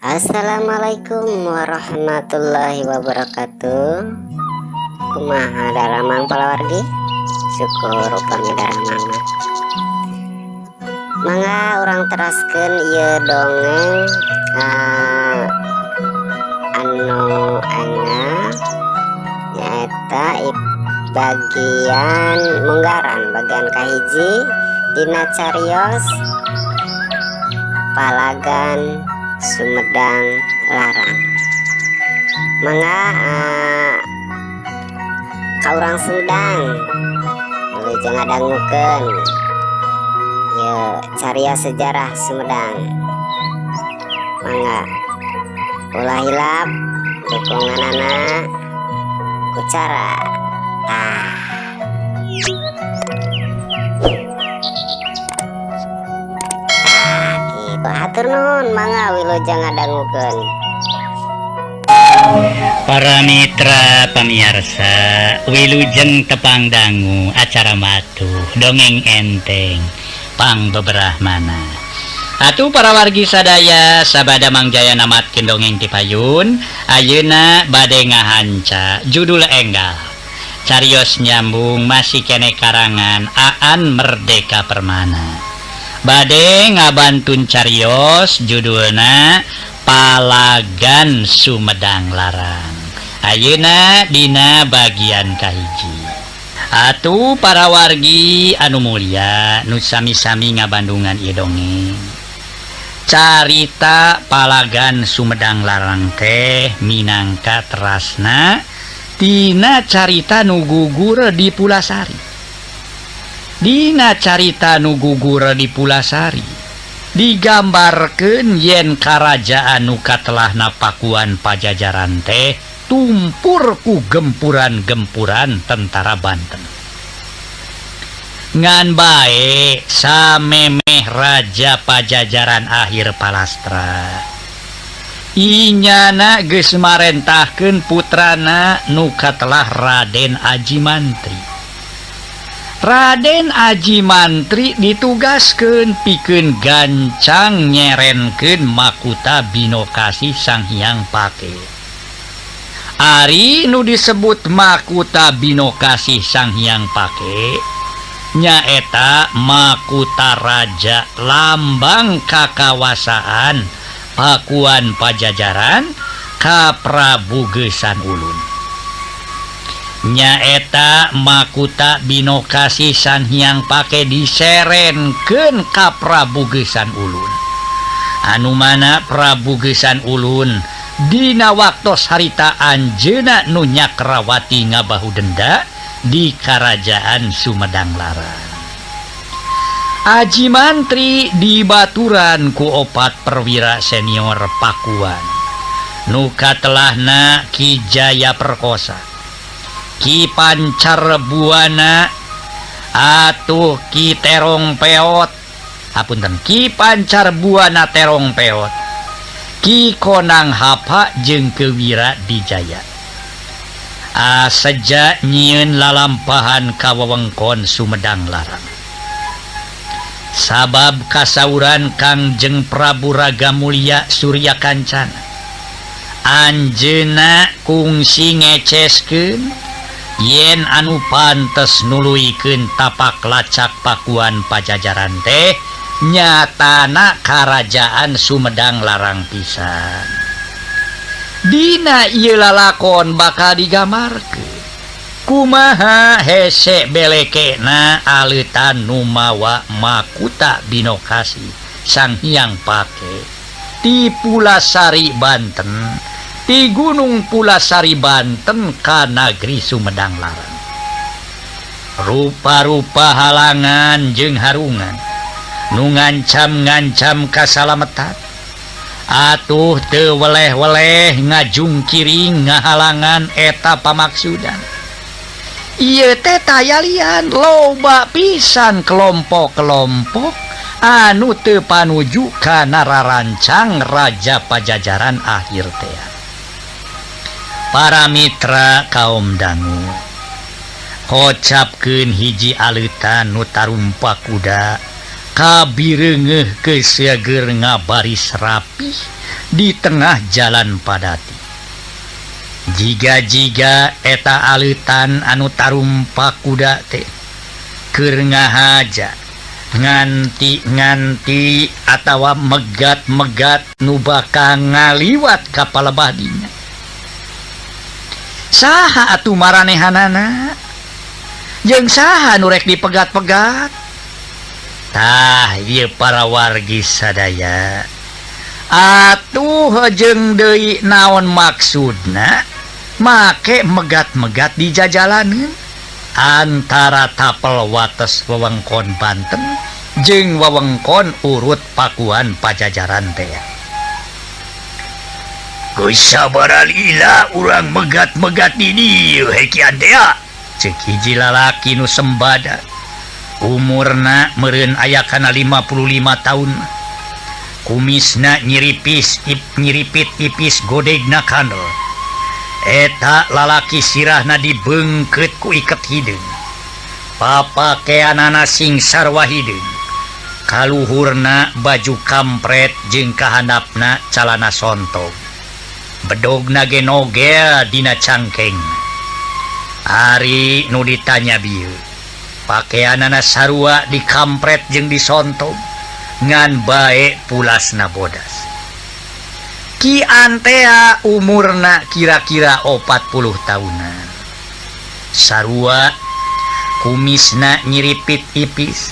Assalamualaikum warahmatullahi wabarakatuh. Kumaha daramang palawargi? Syukur upami daramang mah. Mangga urang teraskeun ieu dongeng anu enggal nyaeta bagian munggaran bagian kahiji dina carios Palagan Sumedang Larang. Mangga ka urang Sumedang wilujeng ngadangukeun ieu carios sejarah Sumedang. Mangga ulah hilap dukunganana ku cara tah. Tah kitu, hatur nuhun, mangga wilujeng ngadangukeun. Para mitra pamiarsa, wilujeng tepang dangu acara matuh dongeng enteng pang beberahmana. Atuh para wargi sadaya sabada Mang Jaya namatkeun dongeng ti payun, ayeuna bade ngahanca judul enggal. Carios nyambung masih kene karangan Aan Merdeka Permana. Bade ngabantun carios judulna Palagan Sumedang Larang. Ayeuna dina bagian kahiji. Atuh para wargi anu mulia nu sami-sami ngabandungan ieu dongeng. Carita Palagan Sumedang Larang teh minangka terasna tina carita nu gugur di Pulasari. Dina carita nu gugur di Pulasari digambarkeun yen karajaan nu katelahna Pakuan Pajajaran teh tumpur ku gempuran-gempuran tentara Banten. Ngan bae samemeh Raja Pajajaran akhir palastra. Inyana geus marentahkeun putrana nu katelah Raden Aji Mantri. Raden Aji Mantri ditugaskeun pikeun gancang nyerenkeun makuta Binokasih Sang Hyang Pake. Ari nu disebut makuta Binokasih Sang Hyang Pake nyaeta makuta raja lambang kakawasaan Pakuan Pajajaran ka Prabu Geusan Ulun. Nyaeta makuta Binokasih Sang Hyang Pake diserenkeun ka Prabu Geusan Ulun. Anu mana Prabu Geusan Ulun dina waktos harita anjeunna nu nyakrawati ngabahu denda di Karajaan Sumedang Larang. Aji Mantri dibaturan ku opat perwira senior Pakuan nu katelahna Ki Jaya Perkosa, Ki Pancar Buana, atuh Ki Terong Peot, hapunten Ki Pancar Buana Terong Peot, Ki Konang Hapa jeung Kewira Dijaya. Aseja nyieun lalampahan ka wewengkon Sumedang Larang. Sabab kasauran Kangjeng Prabu Raga Mulia Surya Kancana anjeunna kungsi ngeceskeun yen anu pantes nuluykeun tapak lacak Pakuan Pajajaran teh nyatana Karajaan Sumedang Larang pisan. Dina ieu lalakon bakal digambarkeun kumaha hese belekena aleutan nu mawa makuta Binokasih Sang Hyang Pake ti Pulasari Banten, ti Gunung Pulasari Banten ka Nagri Sumedang Larang. Rupa-rupa halangan jeung harungan nu ngancam-ngancam kasalametan atuh teu weleh-weleh ngajungkiring ngahalangan eta pamaksudan. Ieu teh tayalian loba pisan kelompok-kelompok anu teu panuju kana rarancang Raja Pajajaran akhir teh. Para mitra kaum dangu kocapkeun hiji aleutan nu tarumpa kuda Kabireungeuh keseger ngabaris rapih di tengah jalan padati. Jiga-jiga eta aleutan anu tarumpak kuda teh keur ngahaja nganti-nganti atawa megat-megat nu bakal ngaliwat ka palebah dinya. Saha atuh maranehanana? Jeung saha nu rek dipegat-pegat? Tah ieu para wargi sadaya. Atuh jeung deui naon maksudna make megat-megat di jajalaneun antara tapel wates wewengkon Banten jeung wewengkon urut Pakuan Pajajaran teh. Geus sabaraha lila urang megat-megat di dieu hekian teh. Ceuk hiji lalaki nu sembada. Umurna meureun aya kana 55 tahun. Kumisna nyiripis nyiripit ipis godegna kandel. Eta lalaki sirahna dibeungkeut ku iket hideung. Papakeanana sing sarwa hideung. Kaluhurna baju kampret jeung kahandapna calana sontog. Bedogna ge nogel dina cangkeng. Ari nu ditanya bieu. Pakeanana sarua dikampret jeung disontog ngan bae pulasna bodas. Ki Antea umurna kira-kira 40 tahunan. Sarua kumisna nyiripit ipis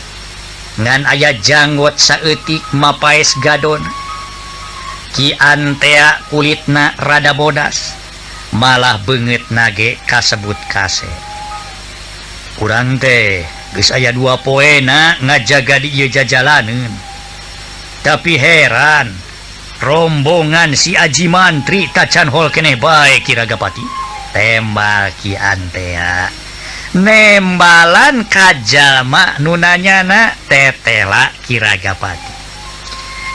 ngan aya janggot saeutik mapaes gadon. Ki Antea kulitna rada bodas malah beungeutna ge kasebut kase. Kurang teh geus aya 2 poena ngajaga di ieu jajalaneun. Tapi heran rombongan si Aji Mantri tacan hol keneh bae Ki Ragapati. Tembal Ki Antea nembalan ka jalma nu nanyana tetela Ki Ragapati.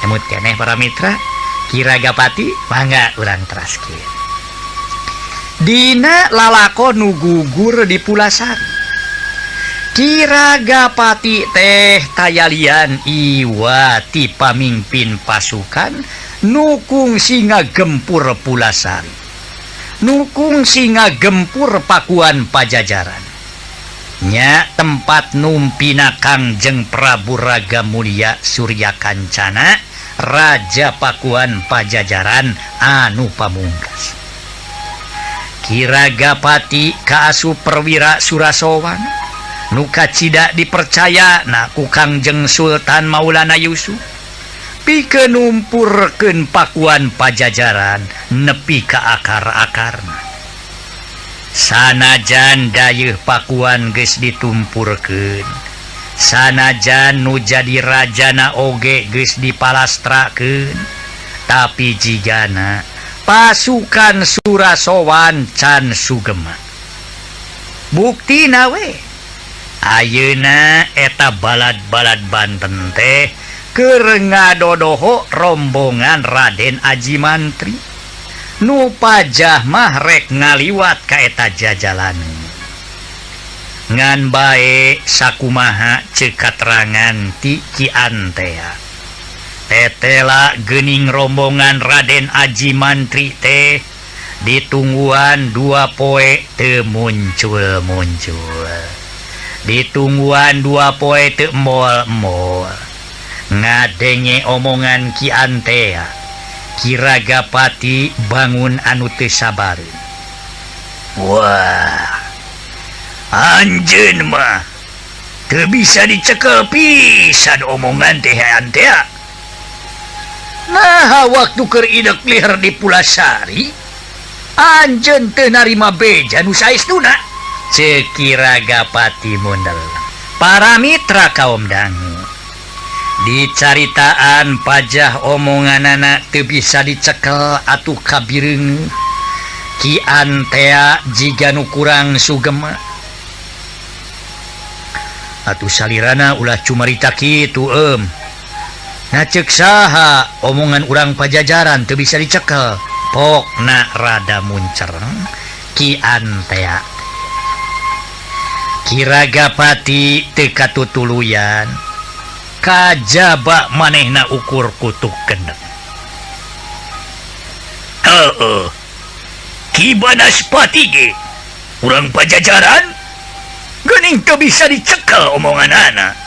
Emut keneh para mitra, Ki Ragapati mangga urang teraskeun. Dina lalakon nu gugur di Pulasari. Ki Ragapati teh tayalian iwa ti pamimpin pasukan nu kungsi ngagempur Pulasari, nu kungsi ngagempur Pakuan Pajajaran. Nya tempat numpina Kangjeng Prabu Raga Mulia Surya Kancana Raja Pakuan Pajajaran anu pamungkas. Ki Ragapati kaasup perwira Surasowan nu kacida dipercaya na ku Kangjeng Sultan Maulana Yusuf pikeun numpurkeun Pakuan Pajajaran nepi ka akar-akarna. Sanajan dayeuh Pakuan geus ditumpurkeun, sanajan nu jadi rajana oge geus dipalastrakeun, tapi jigana pasukan Surasowan can sugema. Buktina we ayeuna eta balad-balad Banten teh keur ngadodoho rombongan Raden Aji Mantri nu pajah mah rek ngaliwat ka eta jajalaneun. Ngan bae sakumaha ceuk katerangan ti Ki Antea. Tetela geuning rombongan Raden Aji Mantri teh ditungguan 2 poe teu muncul-muncul. Ditungguan 2 poe teu emol-emol. Ngadenge omongan Ki Antea, Ki Ragapati bangun anu teu sabareun. Wah, anjeun mah teu bisa dicekel pisan omongan teh Antea. Nah, waktu keur idek liher di Pulasari, anjeun teu narima beja nu saestuna. Ceuk Ki Ragapati mundel. Para mitra kaum dangu, dicaritaan pajah omonganana teu bisa dicekel atuh kabireung. Ki Antea jiga nu kurang sugema. Atuh salirana ulah cumarita kitu em. Nah ceuk saha omongan urang Pajajaran teu bisa dicekel. Pokna rada muncereng Ki Antea. Ki Ragapati teu katutuluyan. Kajaba manehna ukur kutuk kendeng. Heeh. Ki Banaspati ge urang Pajajaran geuning teu bisa dicekel omonganana.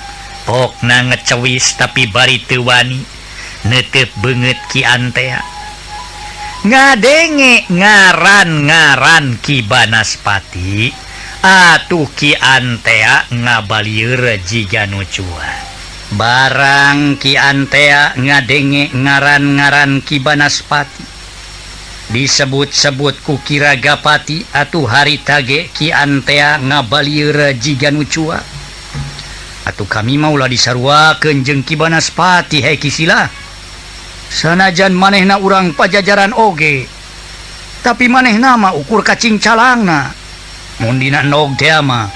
Pokna ngecewis tapi bari teu wani neuteup beungeut Ki Antea. Ngadenge ngaran-ngaran Ki Banaspati atuh Ki Antea ngabalieur jiga nu cuan. Barang Ki Antea ngadenge ngaran-ngaran Ki Banaspati disebut-sebut ku Ki Ragapati atuh harita ge Ki Antea ngabalieur jiga nu cua. Atuh kami mah ulah disaruakeun jeung Ki Banaspati he Ki Sila. Sanajan manehna urang Pajajaran oge, tapi manehna mah ukur kacing calangna. Mun dina endog teh mah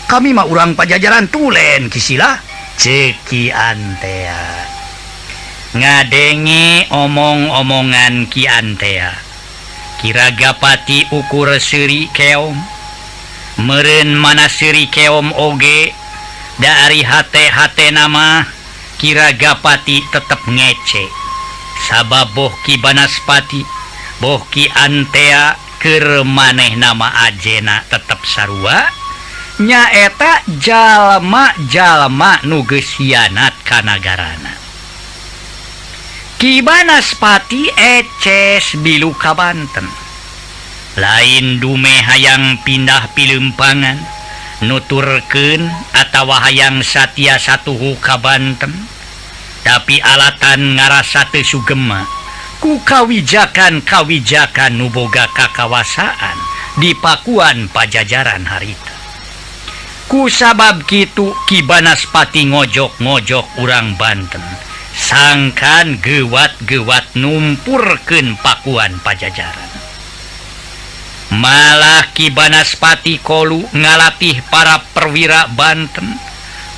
kami mah urang Pajajaran tulen Ki Sila. Ceuk Ki Antea. Ngadenge omong-omongan Ki Antea, Ki Ragapati ukur seuri keom. Meureun mana seuri keom oge da ari hate-hate nama Ki Ragapati tetep ngece. Sabab boh Ki Banaspati boh Ki Antea keur manehna mah ajena tetep sarua. Nyaeta jalma-jalma nu geus hianat ka nagarana. Ki Banaspati eces bilu ka Banten. Lain dume hayang pindah pileumpangan nuturkeun atawa hayang satia satuhu ka Banten, tapi alatan ngarasa teu sugema ku kawijakan-kawijakan nu boga kakawasaan di Pakuan Pajajaran harita. Ku sabab kitu Ki Banaspati ngojok-ngojok urang Banten sangkan gewat-gewat numpurkeun Pakuan Pajajaran. Malah Ki Banaspati kolu ngalatih para perwira Banten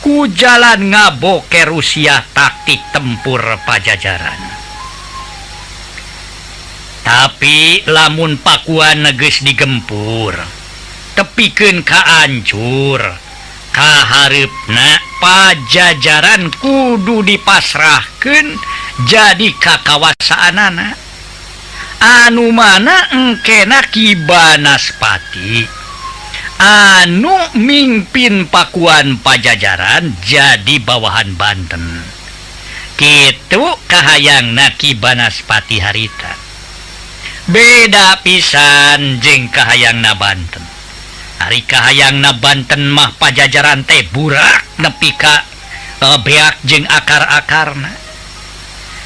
ku jalan ngaboker Rusia taktik tempur Pajajaran. Tapi lamun Pakuan geus digempur tepikeun ka ancur, kahareupna Pajajaran kudu dipasrahkeun jadi kakawasaanana. Anu mana engkena Ki Banaspati anu mingpin Pakuan Pajajaran jadi bawahan Banten. Kitu kahayangna Ki Banaspati harita. Beda pisan jeung kahayangna Banten. Ari kahayangna Banten mah Pajajaran teh burak nepi ka beak jeung akar-akarna.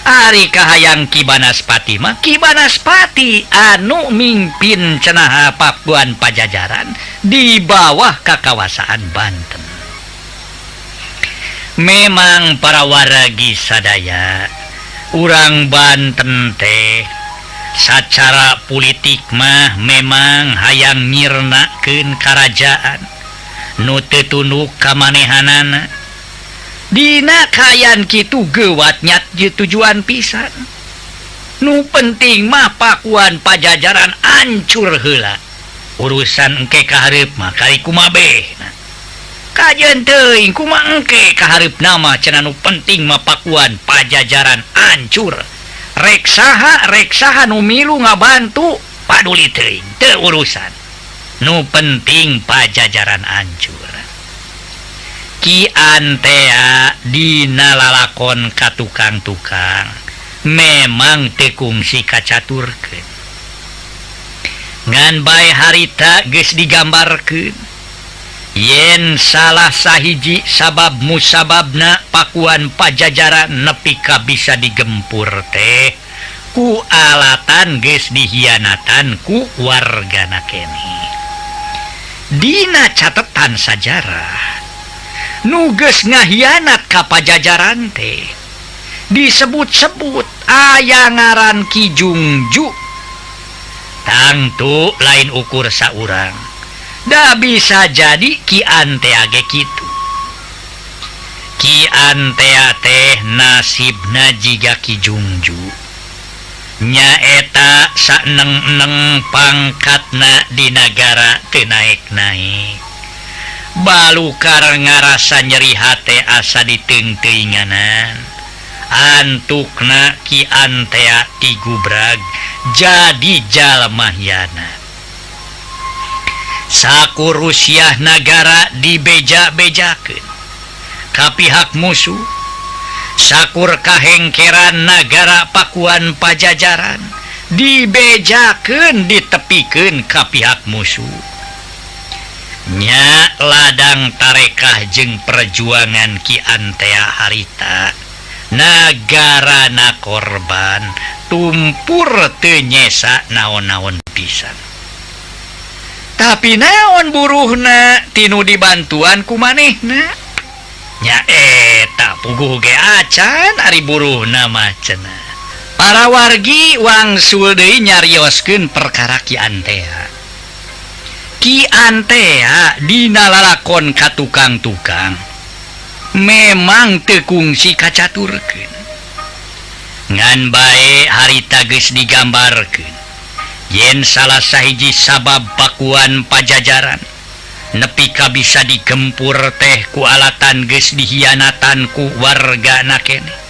Ari kahayang Ki Banaspati mah Ki Banaspati anu mingpin cenaha Pakuan Pajajaran di bawah kakawasaan Banten. Memang para waragi sadaya urang Banten teh sacara politik mah memang hayang nyirnakeun karajaan nu teu tunduk ka manehanana. Dina kaayaan kitu geuwat nyat tujuan pisan. Nu penting mah Pakuan Pajajaran ancur heula. Urusan engke kahareup mah kari kumaha behna. Kajeun teuing kumaha engke kahareupna mah cenah nu penting mah Pakuan Pajajaran ancur. Rek saha nu milu ngabantu paduli teuing teu urusan. Nu penting Pajajaran ancur. Ki Antea dina lalakon ka tukang-tukang memang teu kungsi kacaturkeun. Ngan bae harita geus digambarkeun yen salah sahiji sabab musababna Pakuan Pajajaran nepi ka bisa digempur teh ku alatan geus dihianatan ku wargana keneh. Dina catetan sajarah nu geus ngahianat ka Pajajaran teh disebut-sebut aya ngaran Ki Jungju. Tangtu lain ukur saurang, da bisa jadi Ki Antea ge kitu. Ki Antea teh nasibna jiga Ki Jungju, nyaeta saeneng-eneng pangkatna di nagara teu naek-naek. Balukar ngarasa nyeri hate asa diteungteuinganan. Antukna Ki Antea tigubrag jadi jalma hianat. Sakur Rusiah nagara dibeja-bejakeun ka pihak musuh. Sakur kahengkeran nagara Pakuan Pajajaran dibejakeun ditepikeun ka pihak musuh. Nya ladang tarekah jeung perjuangan Ki Antea harita nagarana korban tumpur teu nyesa naon-naon pisan. Tapi naon buruhna tinu dibantuan ku manehna? Nya eta puguh ge acan ari buruhna mah cenah. Para wargi wangsul deui nyarioskeun perkara Ki Antea. Ki Antea dina lalakon ka tukang-tukang memang teu kungsi kacaturkeun. Ngan bae harita geus digambarkeun yen salah sahiji sabab Pakuan Pajajaran nepi ka bisa digempur teh ku alatan geus dihianatan ku wargana keneh.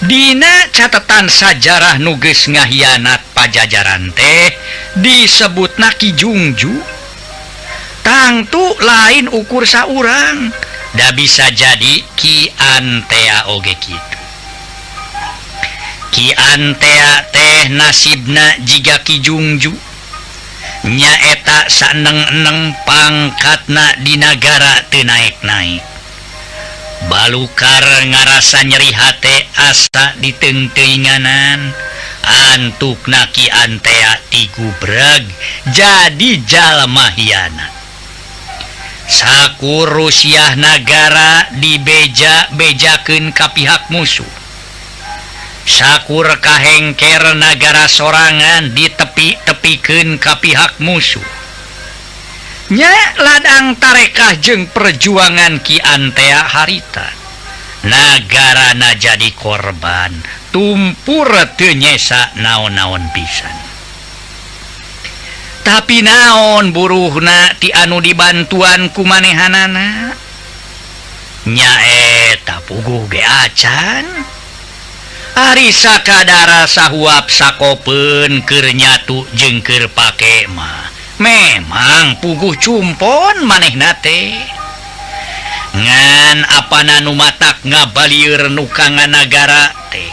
Dina catatan sajarah nu geus ngahianat Pajajaran teh disebutna Ki Jungju. Tangtu lain ukur saurang, da bisa jadi Ki Antea oge kitu. Ki Antea teh nasibna jiga Ki Jungju. Nyaeta saneng-eneng pangkatna di nagara teu naek-naek. Balukar ngarasa nyeri hate asa diteungteuinganan. Antukna Ki Antea tigubrag jadi jalma hianat. Sakur Rusiah nagara dibeja-bejakeun ka pihak musuh. Sakur kahengker nagara sorangan ditepi-tepikeun ka pihak musuh. Nya ladang tarekah jeung perjuangan Ki Antea harita nagarana jadi korban tumpur teu nyesa naon-naon pisan. Tapi naon buruhna ti anu dibantuan ku manehanana? Nya eta puguh ge acan. Ari sakadara sahuap sakopeun keur nyatu jeung keur pake mah memang puguh cumpon manehna teh. Ngan apana nu matak ngabalieur nu ka nagara teh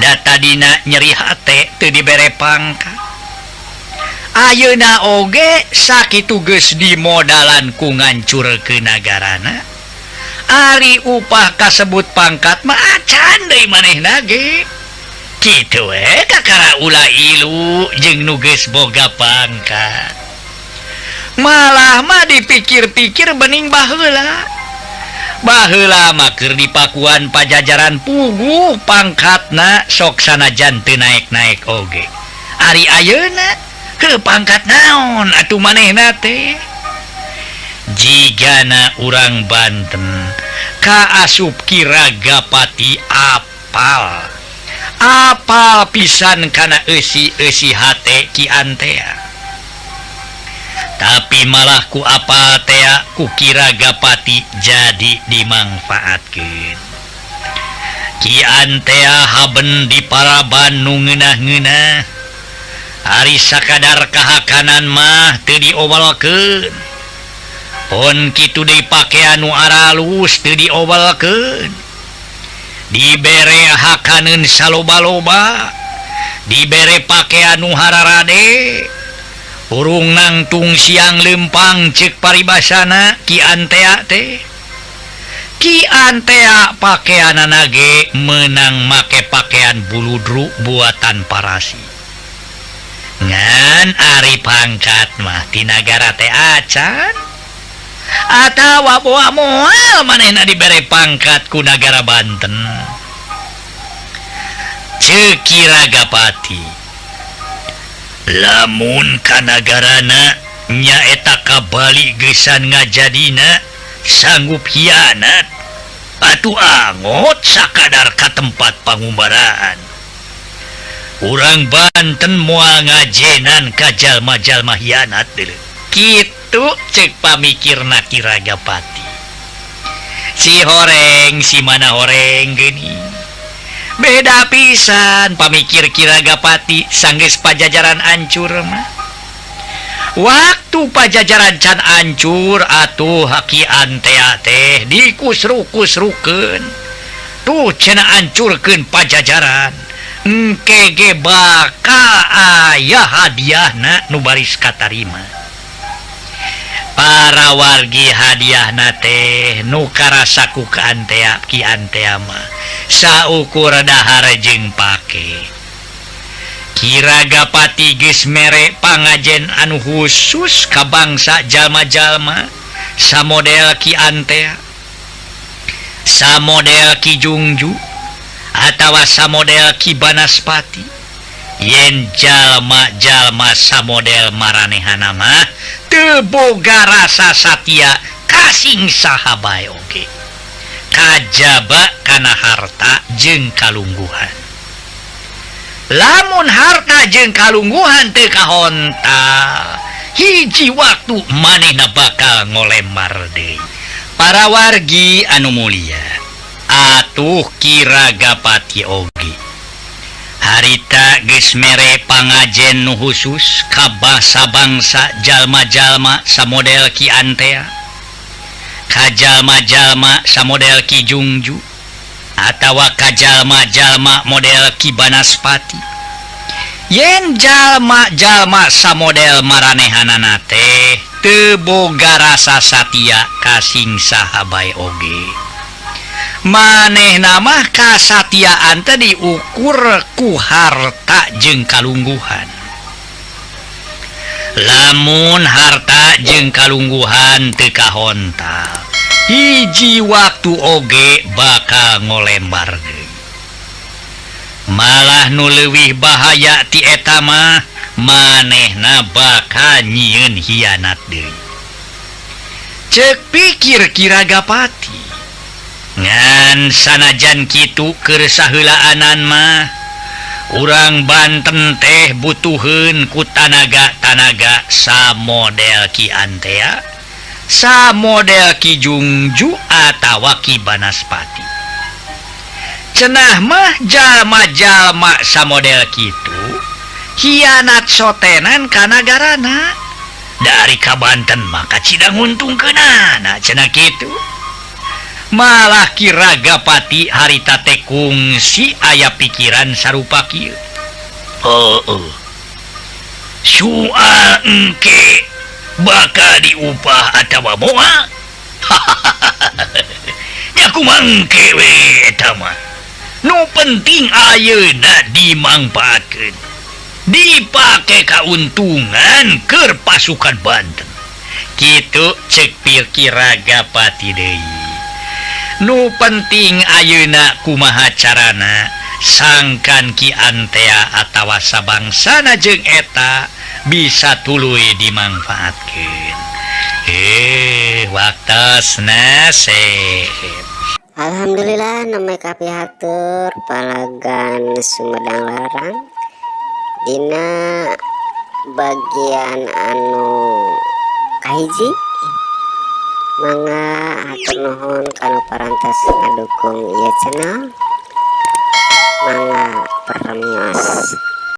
da tadina nyeri hate teu dibere pangkat. Ayeuna oge sakitu geus dimodalan ku ngancurkeun nagarana. Ari upah kasebut pangkat mah acan deui manehna ge. Kitu we kakara ulah ilu jeung nu geus boga pangkat. Malah mah dipikir-pikir bening baheula. Baheula mah keur di Pakuan Pajajaran puguh pangkatna sok sanajan teu naek-naek oge. Ari ayeuna heuh pangkat naon atuh manehna teh? Jigana urang Banten kaasup Ki Ragapati apal. Apal pisan kana eusi-eusi hate Ki Antea. Tapi malah ku apal tea ku Ki Ragapati jadi dimangfaatkeun. Ki Antea haben di paraban nu ngeunah-ngeunah. Ari sakadar kahakanan mah teu diobalkeun. Pon kitu deui pakean nu aralus teu diobalkeun. Dibere hakaneun saloba-loba, dibere pakean nu hararade. Urung nangtung siang lempang ceuk paribasana Ki Antea teh. Ki Antea pakeanana ge meunang make pakean buludru buatan parasi. Ngan ari pangkat mah ti nagara teh acan. Atawa boa moal manehna dibere pangkat ku nagara Banten. Ceuk Ki Ragapati, lamun ka nagarana nyaeta kabali geusan ngajadina sanggup hianat atuh angot sakadar ka tempat pangumbaraan. Urang Banten moal ngajenan ka jalma-jalma hianat deuleu. Kitu Kitu cek pamikirna Ki Ragapati. Si horeng si mana horeng geuning. Beda pisan pamikir Ki Ragapati sanggeus Pajajaran ancur mah. Waktu Pajajaran can ancur atuh Ki Antea teh dikusru-kusrukeun. Tuh cenah ancurkeun Pajajaran. Engke ge bakal aya hadiahna nu baris katarima. Para wargi hadiahna teh nu karasa ku ka Antea Ki Antea mah saukur dahar jeung pake. Ki Ragapati geus mere pangajen anu khusus ka bangsa jalma-jalma samodel Ki Antea, samodel Ki Jungju, atawa samodel Ki Banaspati. Yen jalma-jalma samodel maranehana mah teu boga rasa satia kasing saha bae oge, kajaba kana harta jeung kalungguhan. Lamun harta jeung kalungguhan teu kahonta, hiji waktu manehna bakal ngolemar deui. Para wargi anu mulia, atuh Ki Ragapati oge harita geus mere pangajen nu khusus ka bangsa-bangsa jalma-jalma samodel Ki Antea, ka jalma-jalma samodel Ki Jungju, atawa ka jalma-jalma model Ki Banaspati. Yen jalma-jalma samodel maranehanana teh teu boga rasa satia kasing saha bae oge. Manehna mah kasatiaan teh diukur ku harta jeung kalungguhan. Lamun harta jeung kalungguhan teu kahontal, hiji waktu oge bakal ngolembar deui. Malah nu leuwih bahaya ti eta mah manehna bakal nyieun hianat deui. Ceuk pikir Ki Ragapati. Ngan sanajan kitu keur saheulaanan mah urang Banten teh butuheun ku tanaga-tanaga samodel Ki Antea, samodel Ki Jungju atawa Ki Banaspati. Cenah mah jalma-jalma samodel kitu hianat sotenan ka nagarana. Dari ka Banten mah kacida nguntungkeunana cenah kitu. Malah Ki Ragapati harita teh kungsi aya pikiran sarupa kieu. Heueuh. Soal engke bakal diupah atawa moal. Nya kumaha engke we eta mah. Nu penting ayeuna dimangpaatkeun. Dipake kauntungan keur pasukan Banten. Kitu cek Ki Ragapati deui. Nu penting ayeuna kumaha carana sangkan Ki Antea atawa sabangsana jeung eta bisa tuluy dimangfaatkeun. Waktosna sep. Alhamdulillah namai kapihatur palagan Sumedang Larang dina bagian anu kahiji. Mangga hatur nuhun kanu parantos ngadukung ieu channel. Mangga permios.